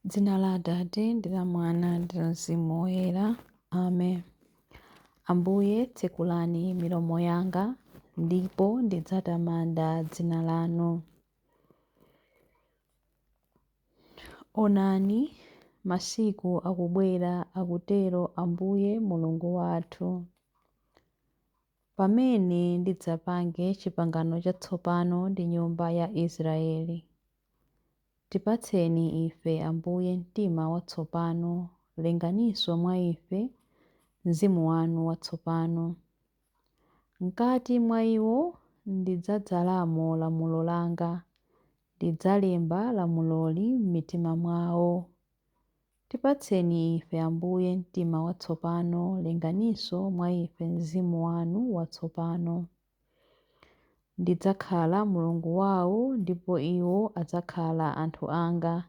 Dzina la Atate ndi la Mwana ndi la Mzimu Woyera. Amen. Ambuye, tsekulani milomo yanga, ndipo ndidzatamanda dzina lanu. Onani, masiku akubwera, akutero Ambuye Mulungu wathu, pamene ndidzapange chipangano chatsopano ndi nyumba ya Israeli. Tipatseni ife, Ambuye, mtima watsopano, lenganinso mwa ife mzimu wanu watsopano. Mkati mwa iwo ndidzadzalamo lamulo langa, ndidzalemba lamuloli m'mitima mwawo. Tipatseni ife, Ambuye, mtima watsopano, lenganinso mwa ife mzimu wanu watsopano. Ndidzakhala Mulungu wawo ndipo iwo adzakhala anthu anga.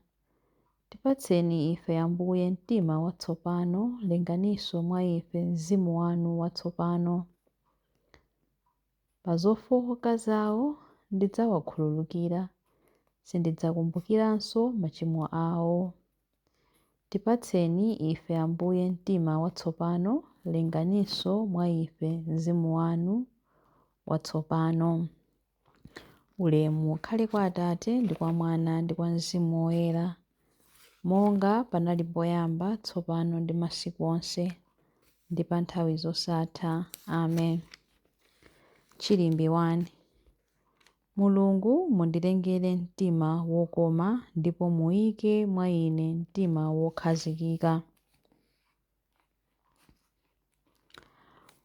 Tipatseni ife, Ambuye, mtima watsopano, lenganinso mwa ife mzimu wanu watsopano. Pa zofowoka zawo ndidzawakhululukira, sindidzakumbukiranso machimo awo. Tipatseni ife, Ambuye, mtima watsopano, lenganinso mwa ife mzimu wanu watsopano. Ulemu ukhale kwa Atate ndi kwa Mwana ndi kwa Mzimu Woyera, monga panali poyamba, tsopano ndi masiku onse, ndi pa nthawi zosatha. Amen. Chilimbi 1. Mulungu, mundilengere mtima wokoma, ndipo muike mwa ine mtima wokhazikika.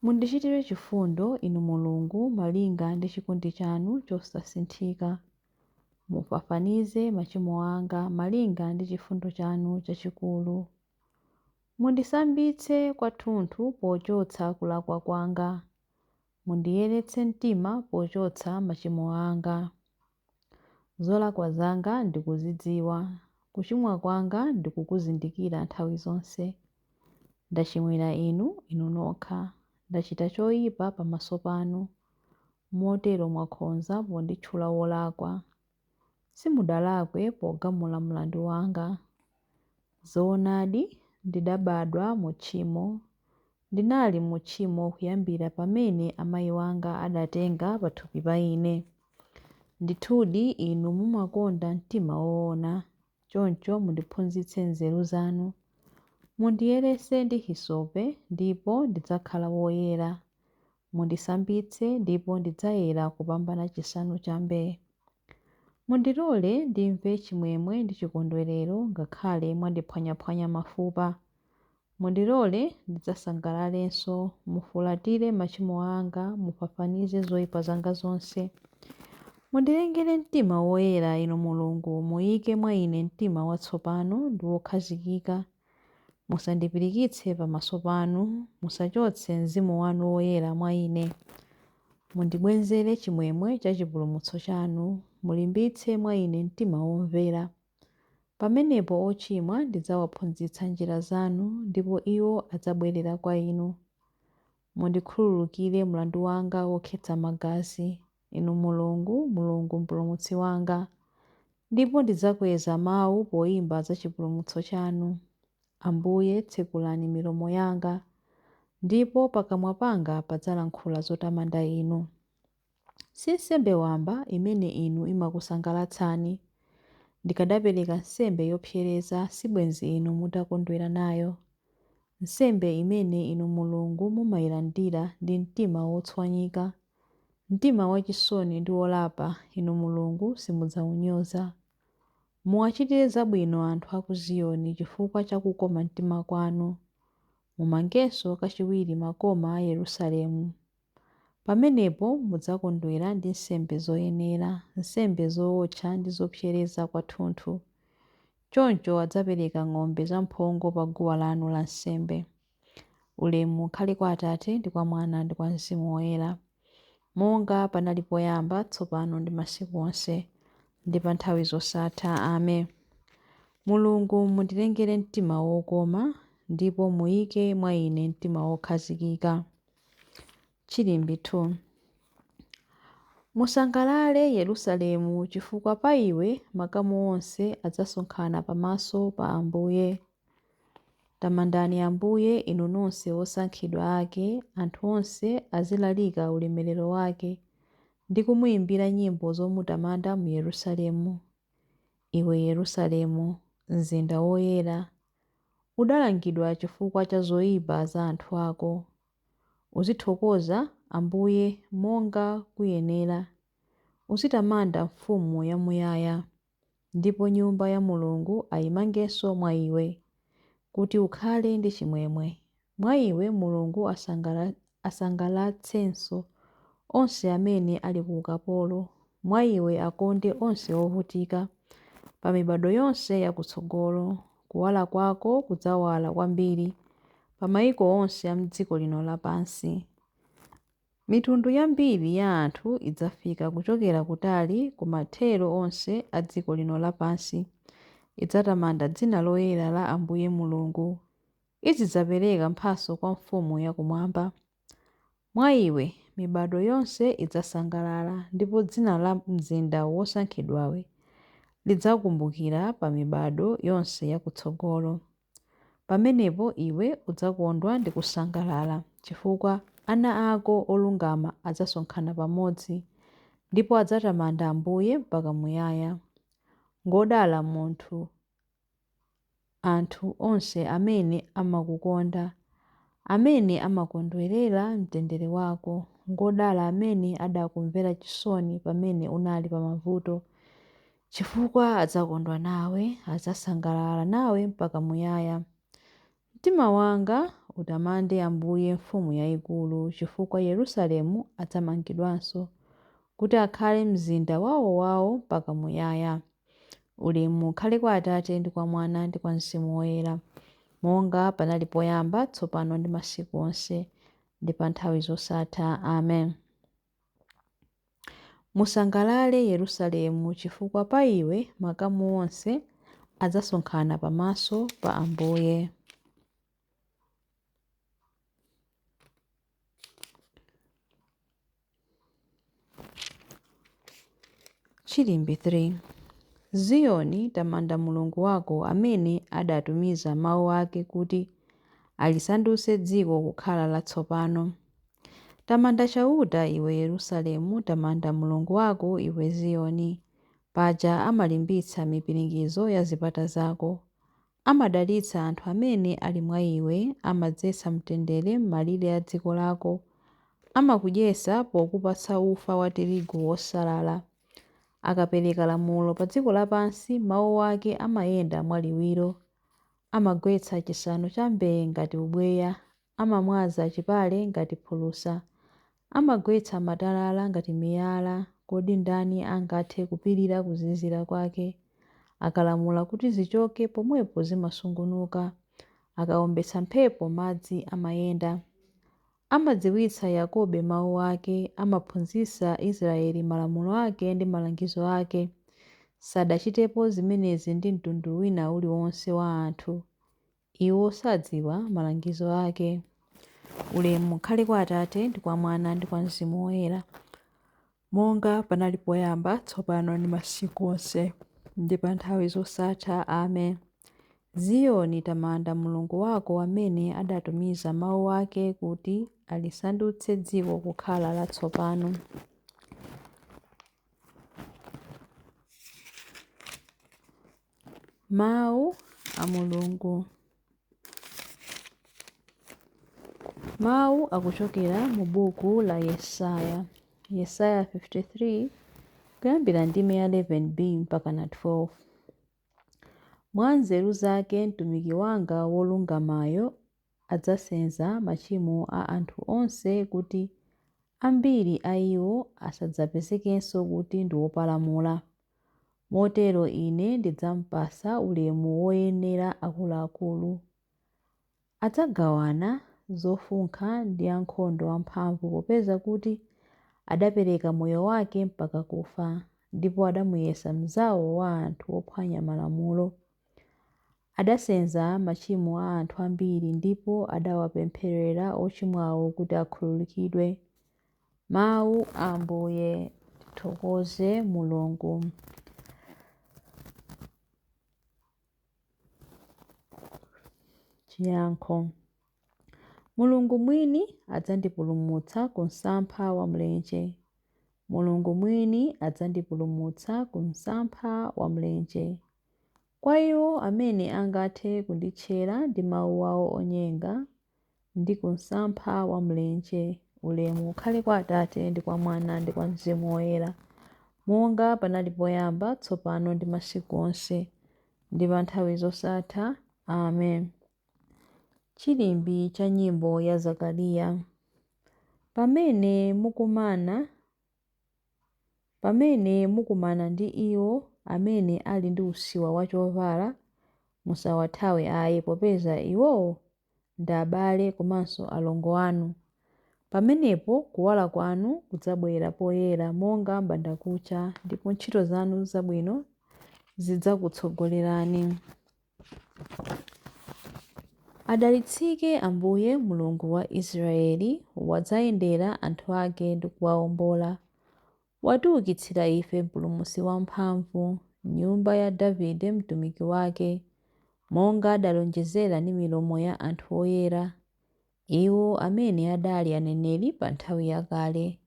Mundichitire chifundo, Inu Mulungu, malinga ndi chikondi chanu chosasinthika. Mufafanize machimo anga malinga ndi chifundo chanu chachikulu. Mundisambitse kwathunthu pochotsa kulakwa kwanga. Mundiyeretse mtima pochotsa machimo anga. Zolakwa zanga ndikuzidziwa, kuchimwa kwanga ndikukuzindikira nthawi zonse. Ndachimwira inu, inu nokha. Ndachita choyipa pamaso panu. Motero mwakhonza ponditchula wolakwa. Simudalakwe pogamula mlandu wanga. Zoonadi, ndidabadwa mu tchimo, ndinali mu tchimo kuyambira pamene amayi wanga adatenga pathupi pa ine. Ndithudi inu mumakonda mtima woona, choncho mundiphunzitse nzeru zanu. Mundiyeretse ndi hisope, ndipo ndidzakhala woyera. Mundisambitse, ndipo ndidzayera kupambana chisanu cha mbee. Mundilole ndimve chimwemwe ndi chikondwerero, ngakhale mwandiphwanyaphwanya mafupa. Mundilole ndidzasangalalenso, mufulatire machimo anga, mufafanize zoyipa zanga zonse. Mundilengere mtima woyera, Inu Mulungu, muike mwa ine mtima watsopano ndi wokhazikika. Musandipirikitse pamaso panu, musachotse mzimu wanu woyera mwa ine. Mundibwezere chimwemwe cha chipulumutso chanu, mulimbitse mwa ine mtima womvera. Pamenepo ochimwa ndidzawaphunzitsa njira zanu, ndipo iwo adzabwerera kwa inu. Mundikhululukire mlandu wanga wokhetsa magazi, Inu Mulungu, Mulungu Mpulumutsi wanga, ndipo ndidzakweza mawu poyimba za chipulumutso chanu. Ambuye, tsekulani milomo yanga, ndipo pakamwa panga padzalankhula zotamanda Inu. Si nsembe wamba imene inu imakusangalatsani. Ndikadapereka nsembe yopsereza, sibwenzi inu mutakondwera nayo. Nsembe imene inu Mulungu mumayilandira ndi mtima wotswanyika. Mtima wachisoni ndi wolapa, inu Mulungu simudzawunyoza. Muwachitire zabwino anthu a ku Ziyoni chifukwa cha kukoma mtima kwanu. Mumangenso kachiwiri makoma a Yerusalemu. Pamenepo mudzakondwera ndi nsembe zoyenera, nsembe zowotcha ndi zopsereza kwathunthu. Choncho adzapereka ng'ombe zamphongo pa guwa lanu lansembe. Ulemu ukhale kwa Atate ndi kwa Mwana ndi kwa Mzimu Woyera, monga panali poyamba, tsopano ndi masiku onse, ndi pa nthawi zosatha. Amen. Mulungu, mundilengere mtima wokoma, ndipo muike mwa ine mtima wokhazikika. Chilimbi 2. Musangalale Yerusalemu, chifukwa pa iwe makamu onse adzasonkhana pamaso pa Ambuye. Tamandani Ambuye, inu nonse osankhidwa ake, anthu onse azilalika ulemerero wake ndi kumuimbira nyimbo zomutamanda mu Yerusalemu. Iwe Yerusalemu, mzinda woyera, udalangidwa chifukwa cha zoyipa za anthu ako. Uzithokoza Ambuye monga kuyenera, uzitamanda Mfumu yamuyaya, ndipo nyumba ya Mulungu ayimangenso mwa iwe, kuti ukhale ndi chimwemwe. Mwa iwe Mulungu asangalatsenso onse amene ali ku ukapolo, mwa iwe akonde onse ovutika, pa mibado yonse yakutsogolo. Kuwala kwako kudzawala kwambiri pa mayiko onse a m'dziko lino lapansi. Mitundu yambiri ya anthu idzafika kuchokera kutali kumathero onse a dziko lino lapansi, idzatamanda dzina loyera la Ambuye Mulungu, izidzapereka mphatso kwa Mfumu yakumwamba. Mwa iwe mibado yonse idzasangalala, ndipo dzina la mzinda wosankhidwawe lidzakumbukira pa mibado yonse yakutsogolo. Pamenepo iwe udzakondwa ndi kusangalala, chifukwa ana ako olungama adzasonkhana pamodzi, ndipo adzatamanda Ambuye mpaka muyaya. Ngodala anthu onse amene amakukonda, amene amakondwerera mtendere wako. Ngodala amene adakumvera chisoni pamene unali pamavuto, chifukwa adzakondwa nawe, adzasangalala nawe mpaka muyaya. Mtima wanga utamande Ambuye Mfumu yayikulu, chifukwa Yerusalemu adzamangidwanso, kuti akhale mzinda wawowawo mpaka muyaya. Ulemu ukhale kwa Atate ndi kwa Mwana ndi kwa Mzimu Woyera, monga panali poyamba, tsopano ndi masiku onse, ndi pa nthawi zosatha. Amen. Musangalale Yerusalemu, chifukwa pa iwe makamu onse adzasonkhana pamaso pa Ambuye. Chilimbi 3. Ziyoni, tamanda Mulungu wako amene adatumiza mawu ake kuti alisandutse dziko kukhala latsopano. Tamanda Chauta, iwe Yerusalemu, tamanda Mulungu wako, iwe Ziyoni. Paja amalimbitsa mipiringidzo ya zipata zako. Amadalitsa anthu amene ali mwa iwe, amadzetsa mtendere m'malire a dziko lako. Amakudyetsa pokupatsa ufa wa tirigu wosalala. Akapereka lamulo pa dziko lapansi, mawu ake amayenda mwaliwiro. Amagwetsa chisanu cha mbee ngati ubweya, amamwaza chipale ngati phulusa. Amagwetsa matalala ngati miyala. Kodi ndani angathe kupirira kuzizira kwake? Akalamula kuti zichoke, pomwepo zimasungunuka. Akawombetsa mphepo, madzi amayenda. Amadziwitsa Yakobo mawu ake, amaphunzitsa Israeli malamulo ake ndi malangizo ake. Sadachitepo zimenezi ndi mtundu wina uliwonse wa anthu. Iwo sadziwa malangizo ake. Ulemu ukhale kwa Atate ndi kwa Mwana ndi kwa Mzimu Woyera, monga panali poyamba, tsopano ndi masiku onse, ndi pa nthawi zosatha. Amen. Ziyoni, tamanda Mulungu wako amene adatumiza mawu ake kuti alisandutse dziko kukhala latsopano. Mawu a Mulungu. Mawu akuchokera mu buku la Yesaya, Yesaya 53, kuyambira ndime ya 11b mpaka na 12. Mwa nzeru zake mtumiki wanga wolungamayo adzasenza machimo a anthu onse kuti ambiri a iwo asadzapezekenso kuti ndi opalamula. Motero ine ndidzampatsa ulemu woyenera akuluakulu. Adzagawana zofunkha ndi ankhondo amphamvu popeza kuti adapereka moyo wake mpaka kufa, ndipo adamuyesa mnzawo wa anthu ophwanya malamulo. Adasenza machimo a anthu ambiri ndipo adawapempherera ochimwawo kuti akhululukidwe. Mawu a Ambuye. Tithokoze Mulungu. Chiyankho. Mulungu mwini adzandipulumutsa ku msampha wa mlenje. Mulungu mwini adzandipulumutsa ku msampha wa mlenje. Kwa iwo amene angathe kunditchera ndi mawu awo onyenga, ndi ku msampha wa mlenje. Ulemu ukhale kwa Atate, ndi kwa Mwana, ndi kwa Mzimu Woyera, monga panali poyamba, tsopano ndi masiku onse, ndi pa nthawi zosatha. Amen. Chilimbi cha nyimbo ya Zakariya. Pamene mukumana ndi iwo amene ali ndi usiwa wa chovala, musawathawe ayi, popeza iwowo ndi abale komanso alongo anu. Pamenepo kuwala kwanu kudzabwera poyera monga m'bandakucha, ndipo ntchito zanu zabwino zidzakutsogolerani. Adalitsike Ambuye Mulungu wa Israeli, wadzayendera anthu ake ndi kuwawombola. Watiukitsira ife Mpulumutsi wamphamvu, m'nyumba ya Davide mtumiki wake, monga adalonjezera ndi milomo ya anthu oyera, iwo amene adali aneneri pa nthawi yakale.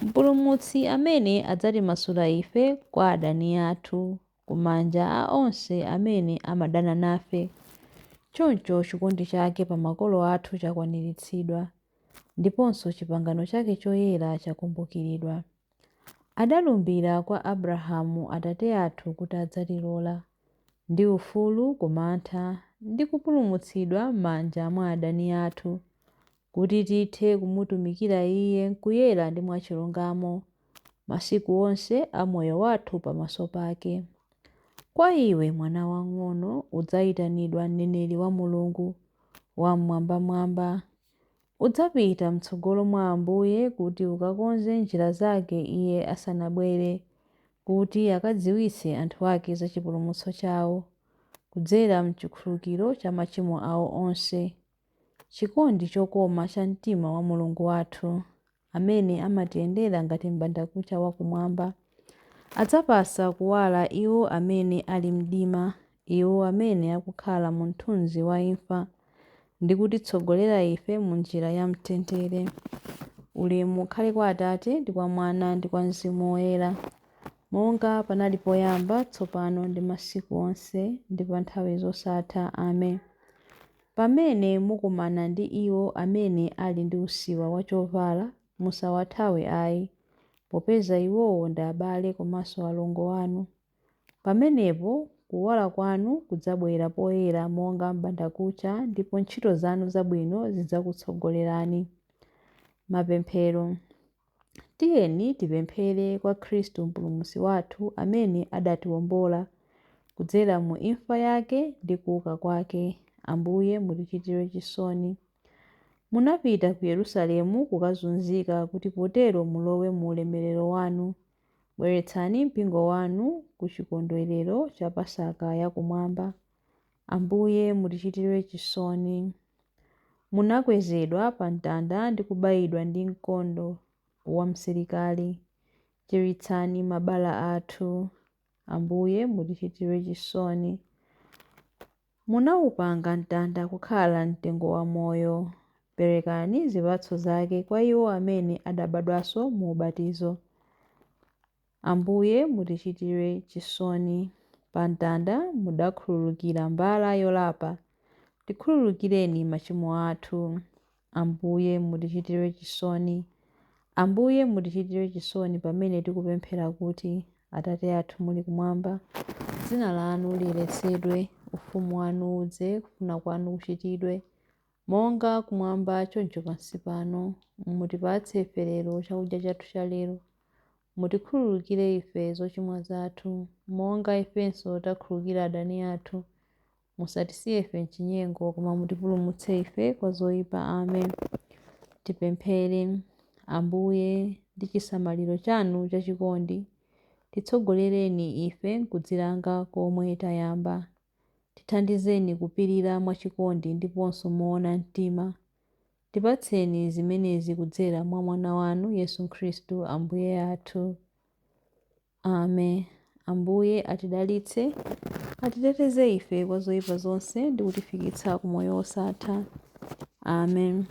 Mpulumutsi amene adzatimasula ife kwa adani athu, ku manja a onse amene amadana nafe. Choncho chikondi chake pa makolo athu chakwaniritsidwa, ndiponso chipangano chake choyera chakumbukiridwa. Adalumbira kwa Abrahamu atate athu kuti adzatilola, ndi ufulu ku mantha, ndi kupulumutsidwa m'manja mwa adani athu, kuti tithe kumutumikira Iye m'kuyera ndi mwachilungamo, masiku onse a moyo wathu pamaso pake. Kwa iwe, mwana wamng'ono, udzayitanidwa mneneri wa Mulungu Wam'mwambamwamba. Udzapita m'tsogolo mwa Ambuye kuti ukakonze njira zake Iye asanabwere, kuti akadziwitse anthu ake za chipulumutso chawo, kudzera m'chikhululukiro cha machimo awo onse. Chikondi chokoma cha mtima wa Mulungu wathu, amene amatiyendera ngati m'bandakucha wakumwamba, adzapatsa kuwala iwo amene ali mdima, iwo amene akukhala mu mthunzi wa imfa, ndi kutitsogolera ife mu njira ya mtendere. Ulemu ukhale kwa Atate, ndi kwa Mwana, ndi kwa Mzimu Woyera, monga panali poyamba, tsopano ndi masiku onse, ndi pa nthawi zosatha. Amen. Pamene mukumana ndi iwo amene ali ndi usiwa wa chovala, musawathawe ayi, popeza iwowo ndi abale komanso alongo anu. Pamenepo kuwala kwanu kudzabwera poyera monga m'bandakucha, ndipo ntchito zanu zabwino zidzakutsogolerani. Mapemphero. Tiyeni tipemphere kwa Khristu Mpulumutsi wathu amene adatiwombola kudzera mu imfa yake ndi kuuka kwake. Ambuye mutichitire chisoni. Munapita ku Yerusalemu kukazunzika kuti potero mulowe mu ulemerero wanu. Bweretsani mpingo wanu ku chikondwerero cha Pasaka yakumwamba. Ambuye mutichitire chisoni. Munakwezedwa pa mtanda ndi kubayidwa ndi mkondo wa msilikali. Chiritsani mabala athu. Ambuye mutichitire chisoni. Munawupanga mtanda kukhala mtengo wa moyo. Perekani zipatso zake kwa iwo amene adabadwanso mu ubatizo. Ambuye mutichitire chisoni. Pa mtanda mudakhululukira mbala yolapa. Tikhululukireni machimo athu. Ambuye mutichitire chisoni. Ambuye mutichitire chisoni pamene tikupemphera kuti, Atate athu muli kumwamba, dzina lanu liyeretsedwe, ufumu wanu udze, kufuna kwanu kuchitidwe, monga kumwamba choncho pansi pano. Mutipatse ife lero chakudya chathu cha lero. Mutikhululukire ife zochimwa zathu, monga ifenso takhululukira adani athu. Musatisiye ife m'chinyengo, koma mutipulumutse ife kwa zoyipa. Amen. Tipemphere. Ambuye, ndi chisamaliro chanu chachikondi, titsogolereni ife m'kudzilanga komwe tayamba. Tithandizeni kupirira mwachikondi ndiponso moona mtima. Tipatseni zimenezi kudzera mwa Mwana wanu Yesu Khristu Ambuye athu. Ame. Ambuye atidalitse, atiteteze ife kwa zoyipa zonse ndi kutifikitsa ku moyo wosatha. Amen.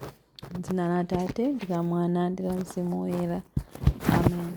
M'dzina la Atate ndi la Mwana ndi la Mzimu Woyera. Amen.